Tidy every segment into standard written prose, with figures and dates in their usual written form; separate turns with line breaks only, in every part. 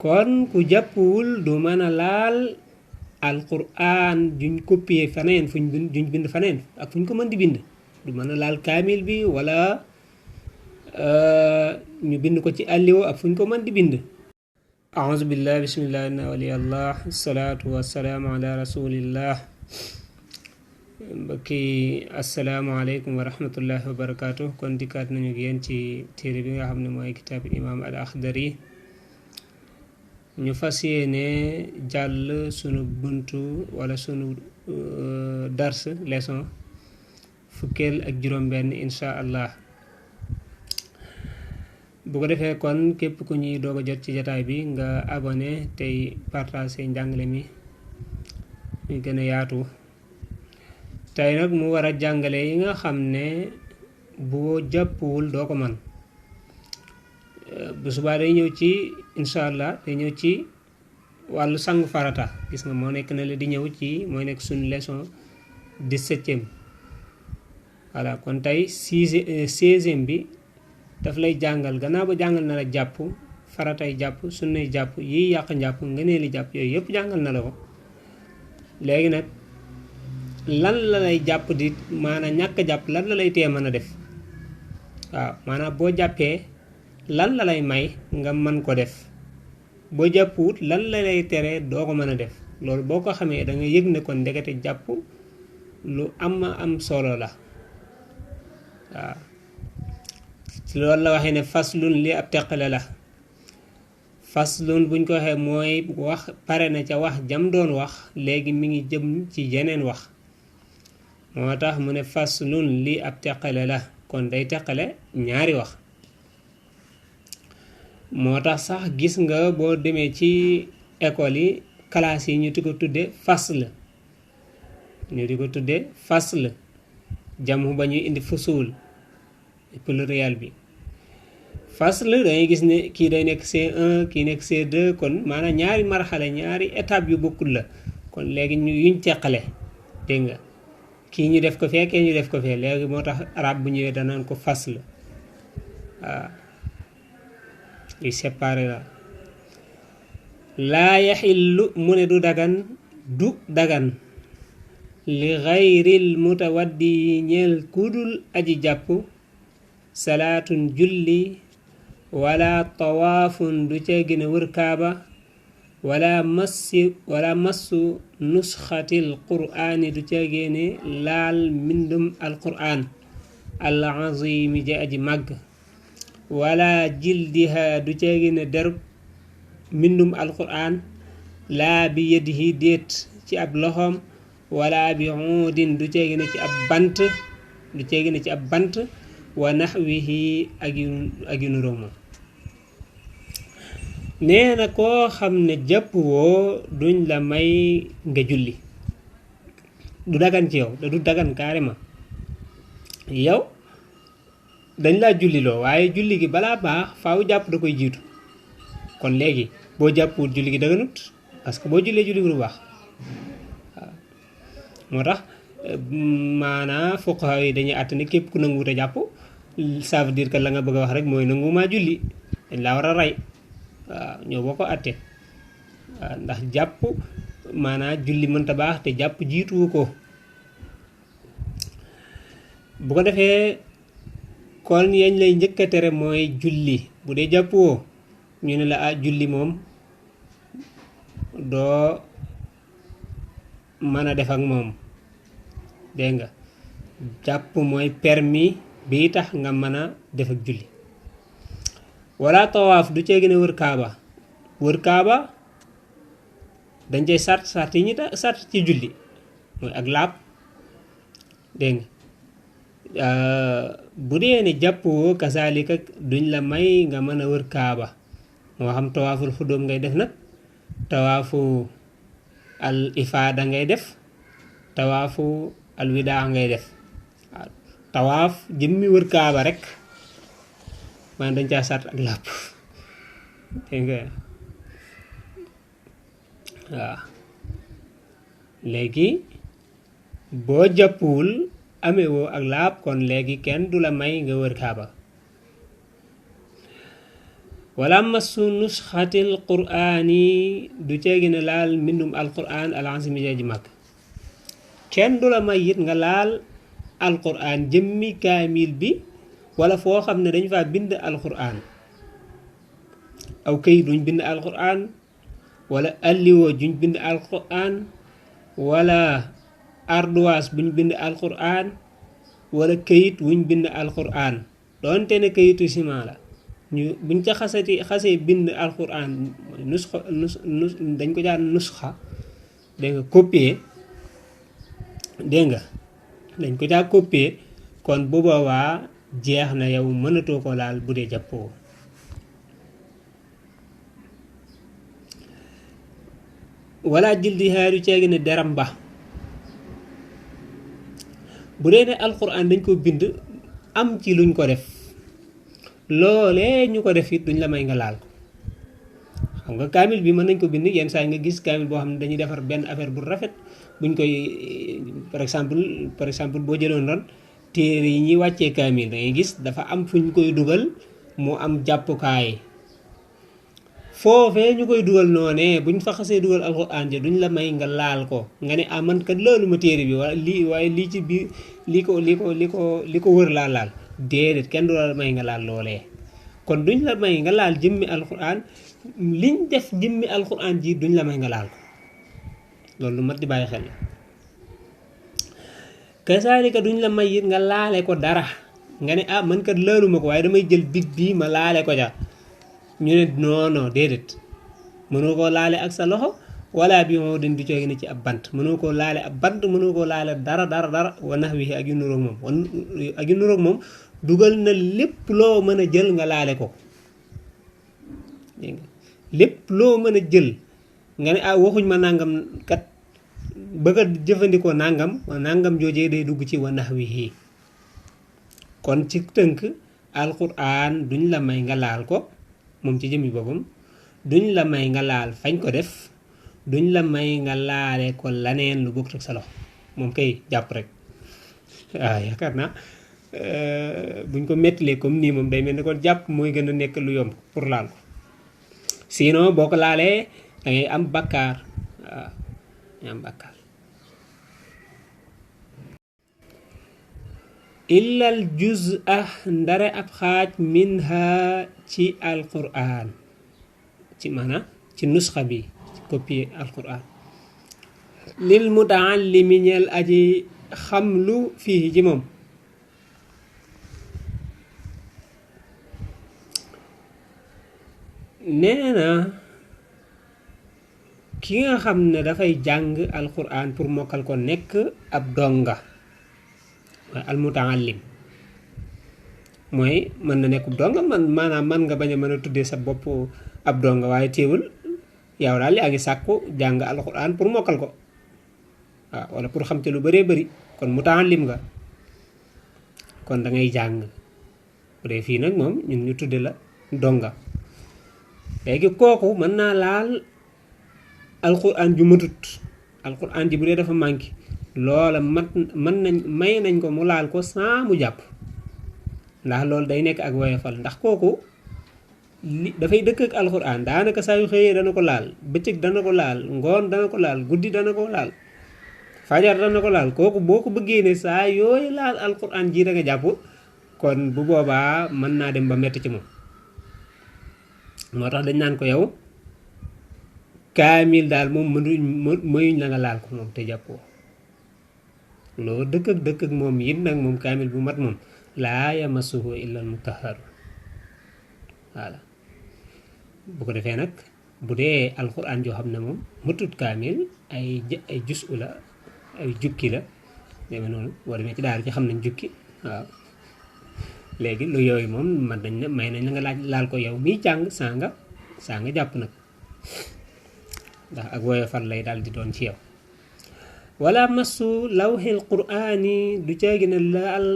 kon ku jàppuwul du mën a laal alquran juñ copier faneen juñ bind faneen ak fuñ ko mën di bind du mën a laal kaamil bi wala ñu bind ko ci àlliwo ak fuñ ko mën di bind. a'uuzu billah bismillah inna waliyallah salaatu wassalaamu ala rasulillah. mbokki asalaamaaleykum wa rahmatullahi wa barakaatu. kon dikkaat nañu ak yéen ci téere bi nga xam ne mooy kitaab imaam al axdari. ñu fas yéene jàll sunu buntu wala sunu dars leçon fukkeel ak juróom-benn insha allah. bu ko defee kon képp ku ñuy doog a jot ci jataay bi nga abonné tey partagé njàngale mi muy gën a yaatu. tey nag mu war a jàngale yi nga xam ne boo jàppuwul doo ko man. bu subaa day ñëw ci insha allah day ñëw ci wàllu sangu farata. gis nga moo nekk na la di ñëw ci mooy nekk suñu leçon 17e. voilà kon tey 16e bi daf lay jàngal gannaaw ba jàngal na la jàpp faratay jàpp sunnay jàpp yiy yàq njàpp ngëneeli jàpp yooyu yëpp jàngal na la ko. léegi nag lan la lay jàpp di maanaam ñàkk jàpp lan la lay tee mën a def. waaw maanaam boo jàppee lan la lay may nga mën ko def, boo jàppuwut lan la lay tere doo ko mën a def. loolu boo ko xamee da nga yëg ne kon ndekete jàpp lu am solo la. waaw ci loolu la waxee ne faslun li ab teqale la. faslun buñ ko waxee mooy wax pare na ca wax jam doon wax léegi mi ngi jëm ci yeneen wax. moo tax mu ne faslun li ab teqale la kon day teqale ñaari wax. moo tax sax gis nga boo demee ci école yi classe yi ñu di ko tudde fasl, ñu di ko tudde fasl jamu ba ñuy indi fusul pluriel bi. fasl dangay gis ne kii day nekk C1 kii nekk C2 kon maanaam ñaari marxale ñaari étape yu bokkul la. kon léegi ñu yuñ teqale dégg nga kii ñu def ko fee kii ñu def ko fee léegi moo tax arab bu ñëwee danaan ko fasl. waaw li séparé la. laa yaxillu mu ne du dagan li xayril mutawaddi ñeel kudul aji jàpp salaatun julli wala tawaafun du ca gën a wër kaaba wala massu nusxatil qur'aani du ca génne laal mbindum alqur'aan al azimi ja aji màgg wala jildiha du ca génne derub mbindum alqur'aan laa bi yadihi déet ci ab loxoom wala bi uudin du ca génne ci ab bant wa naxwihi ak yu nuróo moom. nee na koo xam ne jàpp woo duñ la may nga julli, du dagan ci yow da du dagan carrément. yow dañ laa julli loo waaye julli gi balaa baax faaw jàpp da koy jiitu. kon léegi boo jàppwut julli gi daganut parce que boo jullee julli gi du baax. waaw moo tax maanaa fuqaha yi dañuy àtt ne képp ku nanguwut a jàpp ça veut dire que la nga bëgg a wax rek mooy nanguwumaa julli, dañ laa war a rey. waaw ñoo boo ko àtte. waaw ndax jàpp maanaa julli mënta baax te jàpp jiituwu ko. bu ko defee kon yañ lay njëkk a tere mooy julli. bu dee jàppwoo ñu ne la julli moom doo mën a def ak moom dégg nga. jàpp mooy permis bi tax nga mën a def ak julli. wala tawaaf du cee gën a wër kaaba dañ cay sart yi ñu sart ci julli mooy ak laab dégg nga. bu dee ne jàppoo kasaalika duñ la may nga mën a wër kaaba moo xam tawaaful xudóom ngay def nag, tawaafu al ifaada ngay def, tawaafu al widaa ngay def. waaw tawaaf jëmmi wër kaaba rek man dañ caa sart ak làpp dégg nga. waaw léegi boo jàppuwul amee woo ak laab kon léegi kenn du la may nga wër kaaba. wala massu nusxatil qur'aani du ceegi ne laal mbindum alquran al azimi ji mag kenn du la may it nga laal alquran jëmmi kaamil bi wala foo xam ne dañ fa bind alquran aw këyit duñ bind alquran wala alliwo juñ bind alquran wala ardoise buñ bind alquran wala këyit wuñ bind alquran doonte ne këyitu ciment la ñu buñ ca xasee bind alquran nusxa dañ ko jaar nusxa dégg nga copier dégg nga dañ ko jaar copier kon bu boobaa jeex na yow mënatoo ko laal bu dee jàppoo wala jildi xaaru ceegi ne deram ba bu dee ne alquran dañ ko bind am ci luñ ko def loolee ñu ko def it duñ la may nga laal ko xam nga kaamil bi mën nañ ko bind yenn saa yi nga gis kaamil boo xam ne dañuy defar benn affaire bu rafet buñ koy par exemple boo jëloon doon téere yi ñuy wàccee kaamil da ngay gis dafa am fuñ koy dugal mu am jàppukaay foofee ñu koy dugal noonee buñ fa xasee dugal alxuraan ja duñ la may nga laal ko nga ne ah man kat loolu ma téere bi waaye lii ci biir li ko wër laa laal déedéet kenn du la may nga laal loolee kon duñ la may nga laal jëmmi alxuraan liñ def jëmmi alxuraan ji duñ la may nga laal ko loolu lu mat di bàyyi xel la kasaalika duñ la may it nga laale ko dara nga ne ah man kat laaluma ko waaye damay jël big bii ma laale ko ja ñu ne non déedéet mënoo koo laale ak sa loxo wala bi moo den du coogi ne ci ab bant mënoo koo laale ab bant mënoo koo laale dara wa nax wi ak yu nuroog moom dugal na lépp loo mën a jël nga laale ko dégg nga lépp loo mën a jël nga ne ah waxuñ ma nangam kat bëgg a jëfandikoo nangam joojee day dugg ci wa nax wi kon ci tënk alquran duñ la may nga laal ko moom ci jëmmi boppam duñ la may nga laal fañ ko def duñ la may nga laale ko laneen lu bokk ak sa loxo moom kay jàpp rek waaw yaakaar naa buñ ko mettilee comme nii moom day mel ne kon jàpp mooy gën a nekk lu yomb pour laal ko sinon boo ko laalee da ngay am bakkaar waaw ngay am bakkaar illal juz'a ndare ab xaaj minha ci alquran ci maanaam ci nusxa bi ci copie alquran lil mutaallimi ñeel aji xam lu fii ci moom nee na ki nga xam ne dafay jàng alquran pour mokkal ko nekk ab donga al mutaallim mooy mën na nekk donga maanaam man nga bañ a mën a tuddee sa bopp ab donga waaye teewul yow daal yaa ngi sàkku jàng alquran pour mokkal ko waaw wala pour xam te lu bëree bëri kon mutaallim nga kon da ngay jàng bu dee fii nag moom ñun ñu tudde la donga léegi kooku mën naa laal alquran ju matut alquran ji bu dee dafa manqué loola may nañ ko mu laal ko sans mu jàpp ndax loolu day nekk ak woyofal ndax kooku dafay dëkk ak alquran daanaka saa yu xëyee dana ko laal bëccëg dana ko laal ngoon dana ko laal guddi dana ko laal fajar dana ko laal kooku boo ko bëggee ne saa yooyu laal alquran ji da nga jàpp kon bu boobaa mën naa dem ba metti ci moom moo tax dañ naan ko yow kaamil daal moom mayuñ la nga laal ko moom te jàppoo loo dëkk ak moom it nag moom kaamil bu mat moom laa yamassuhu illa al mutahharu voilà bu ko defee nag bu dee alquran joo xam ne moom matut kaamil ay jusu la ay jukki la demee noonu boo demee ci daara ci xam nañ jukki waaw léegi lu yooyu moom man dañ ne may nañ la nga laal ko yow miy jàng saa nga jàpp nag ndax ak woyofal lay daal di doon ci yow wala massu lawxil qur'ani du caagi ne laal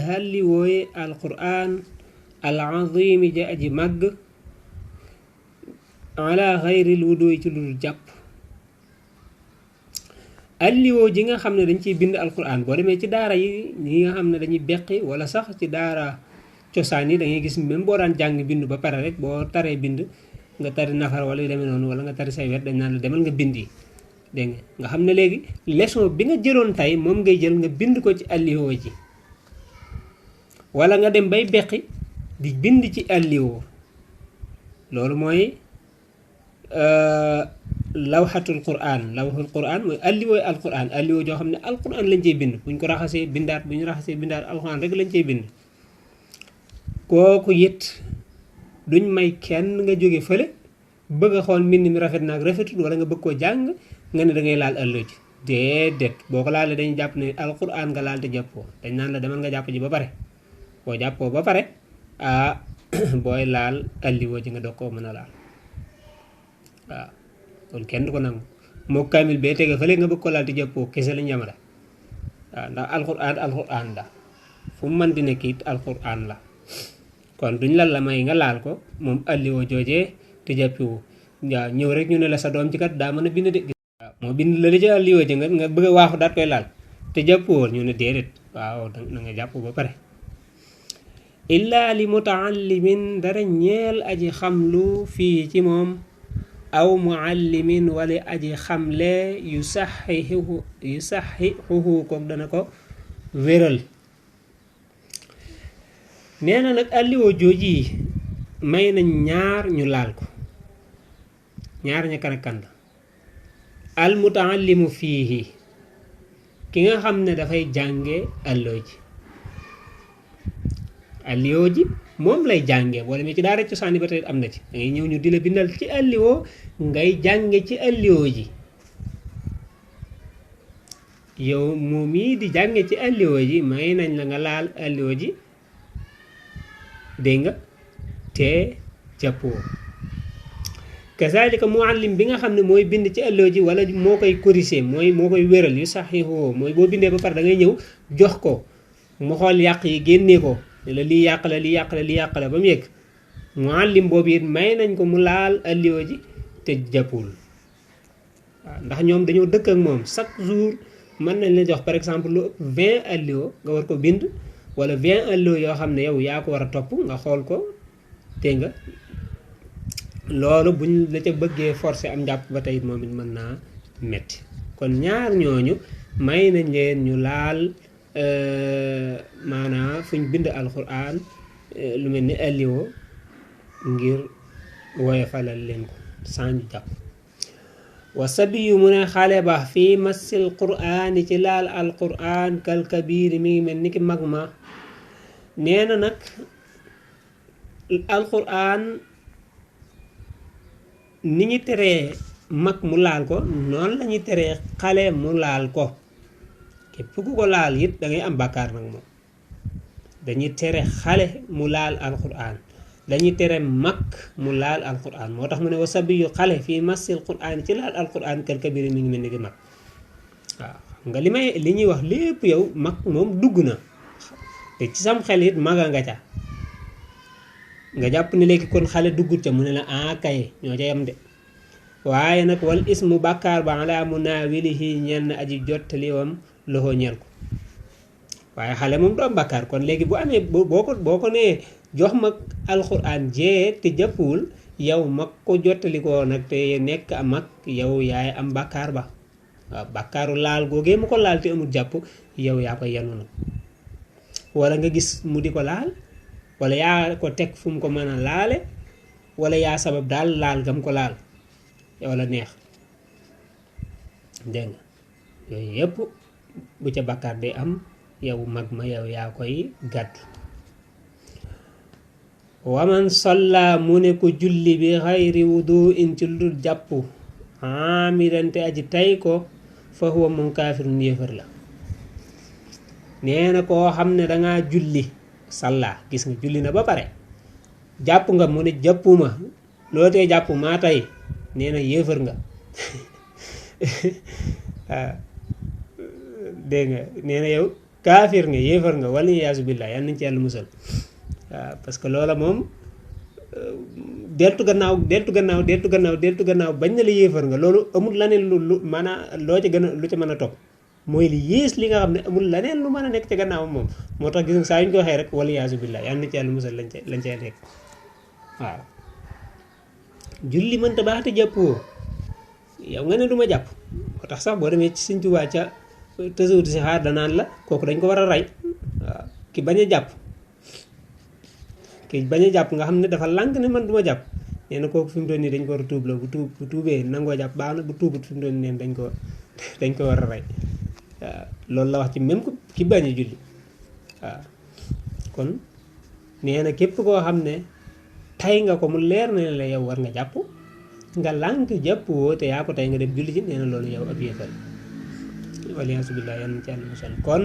halli wooye al qur'an al azimi ja aji màgg ala xayril wuduy ci lu dul jàpp alliwoo ji nga xam ne dañ ciy bind alquran boo demee ci daara yi ñi nga xam ne dañuy beqi wala sax ci daara cosaan yi da ngay gis même boo daan jàng bind ba pare rek boo taree bind nga tari nafar wala yu demee noonu wala nga tari say wet dañ naan la demal nga bind yi dégg nga xam ne léegi leçon bi nga jëloon tey moom ngay jël nga bind ko ci alliwo ji wala nga dem bay beqi di bind ci alliwo loolu mooy lawxatul quran mooy alliwooy alquran alliwo joo xam ne alquran lañ cey bind buñ ko raxasee bindaat bu ñu raxasee bindaat alquran rek lañ cey bind kooku it duñ may kenn nga jóge fële bëgg a xool mbind mi rafet naag rafetul wala nga bëgg koo jàng nga ne da ngay laal allo ji déedéet boo ko laalee dañuy jàpp ne alquran nga laal te jàppoo dañ naan la demal nga jàpp ji ba pare boo jàppoo ba pare booy laal alliwo ji nga doog koo mën a laal waaw kon kenn du ko nangu moo kaamil bee tege fële nga bëgg ko laal te jàppoo kese lañ yamale waaw ndax alquran la fu mu mën di nekk it alquran la kon duñ la may nga laal ko moom alliwo joojee te jàppiwu waaw ñëw rek ñu ne la sa doom ci kat daa mën a bind de waaw moo bind la ci alliwo ji nga bëgg a waaxu daat koy laal te jàppuwoon ñu ne déedéet waaw na nga jàpp ba pare illaa li mutaallimin dara ñeel aji xamlu fii ci moom aw muallimin wala aji xamle yu saxihuhu kook dana ko wéral nee na nag alliwo jooji may nañ ñaar ñu laal ko ñaar ña kan ak kan la al mutaallimu fiihi ki nga xam ne dafay jànge alliwo ji moom lay jànge boo demee ci daara cosaan ba tey am na ci da ngay ñëw ñu di la bindal ci alliwo ngay jànge ci alliwo ji yow moom mii di jànge ci alliwo ji may nañ la nga laal alliwo ji dégg nga te jàppoo kazalika muallim bi nga xam ne mooy bind ci alliwo ji wala moo koy corriger moo koy wéral yu saxihu mooy boo bindee ba pare da ngay ñëw jox ko mu xool yàq yi génnee ko ne la lii yàq la lii yàq la ba mu yegg muallim boobu it may nañ ko mu laal alliwo ji te jàppul waaw ndax ñoom dañoo dëkk ak moom chaque jour mën nañ la jox par exemple lu ëpp 20 alliwo nga war ko bind wala 20 alliwo yoo xam ne yow yaa ko war a topp nga xool ko te nga loolu buñ la ca bëggee forcer am njàpp ba tey moom it mën naa metti kon ñaar ñooñu may nañ leen ñu laal maanaam fuñ bind alquran lu mel ni alliwo ngir woyofalal leen ko sans ñu jàpp wa sabiyu mu ne xale ba fii massil qur'ani ci laal alquran kal kabiri mi ngi mel ni ki mag ma nee na nag alquran ni ñu teree mag mu laal ko noonu la ñuy teree xale mu laal ko képp ku ko laal it da ngay am bàkkaar nag moom dañuy tere xale mu laal alquran dañuy tere mag mu laal alquran moo tax mu ne wa sabiyu xale fii massil quran ci laal alquran kal kabiri mi ngi mel ni ki mag waaw xam nga li ñuy wax lépp yow mag moom dugg na te ci sam xel it maga nga ca nga jàpp ne léegi kon xale duggut ca mu ne la kay ñoo ca yam de waaye nag wal ismu bàkkaar ba ala munaawilihi ñenn aji jottaliwam loxo ñeel ko waaye xale moom du am bàkkaar kon léegi bu amee boo ko nee jox mag alxuraan jee te jàppul yow mag ko jottalikoo nag te nekk a mag yow yaay am bàkkaar ba waaw bàkkaaru laal googee mu ko laal te amul jàpp yow yaa koy yanu nag wala nga gis mu di ko laal wala yaa ko teg fu mu ko mën a laale wala yaa sabab daal laal gam ko laal yow la neex dégg nga yooyu yëpp bu ca bàkkaar day am yow mag ma yow yaa koy gàddu waman salla mu ne ko julli bi xayri wudu in ci lu jàpp amidante aji tay ko fa huwa moom kaafirun yéefar la nee na koo xam ne dangaa julli salla gis nga julli na ba pare jàpp nga mu ne jàppuma loo tee jàpp maa tey nee na yéefar nga waaw dégg nga nee na yow kaafir nga yéefar nga wala yaasu billah yal nañ ci yàlla musal waaw parce que loola moom deltu gannaaw bañ na la yéefar nga loolu amul laneen lu maanaam loo ca gën a lu ca mën a topp mooy li yées li nga xam ne amul leneen lu mën a nekk ca gannaaw moom moo tax gis nga saa yu ñu ko waxee rek waliyaasu billaah yàlla na ci yàlla musal lañ cay nekk waaw julli mënta baax te jàppoo yow nga ne du ma jàpp moo tax sax boo demee ci Sëñ Tuubaa ca tasawut si xaar danaan la kooku dañ ko war a rey waaw ki bañ a jàpp nga xam ne dafa lànk ne man du ma jàpp nee na kooku fi mu toll nii dañ ko war a tuub la bu tuubee nangoo jàpp baax na bu tuubut fi mu toll nii neen dañ ko war a rey waaw loolu la wax ci même ki bañ a julli waaw kon nee na képp koo xam ne tay nga ko mu leer na la yow war nga jàpp nga lànk jàpp woo te yaa ko tay nga dem julli ci nee na loolu yow ab yéefar waliyaasu billaah yal na ci yàlla musal kon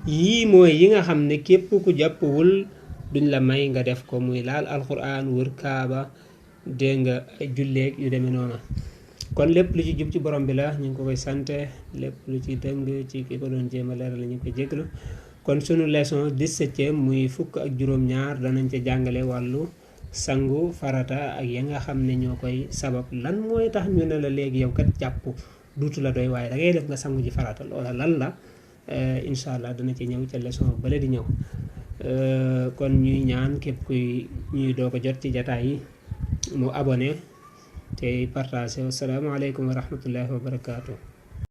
yii mooy yi nga xam ne képp ku jàppwul duñ la may nga def ko muy laal alquran wër kaaba dégg nga julleeg yu demee noonu kon lépp lu ci jub ci borom bi la ñu ngi ko koy sante lépp lu ci dëng ci ki ko doon jéem a leeral la ñu ngi koy jéggalu kon sunu leçon 17e muy fukk ak juróom-ñaar danañ ca jàngale wàllu sangu farata ak ya nga xam ne ñoo koy sabab lan mooy tax ñu ne la léegi yow kat jàpp duutu la doy waaye da ngay def nga sangu ji farata loola lan la incha allah dana ci ñëw ca leçon bale di ñëw kon ñuy ñaan képp kuy ñuy doo ko jot ci jataay yi mu abonné tey partagé. Wassalaamu aleykum wa rahmatullahi wa barakaatu.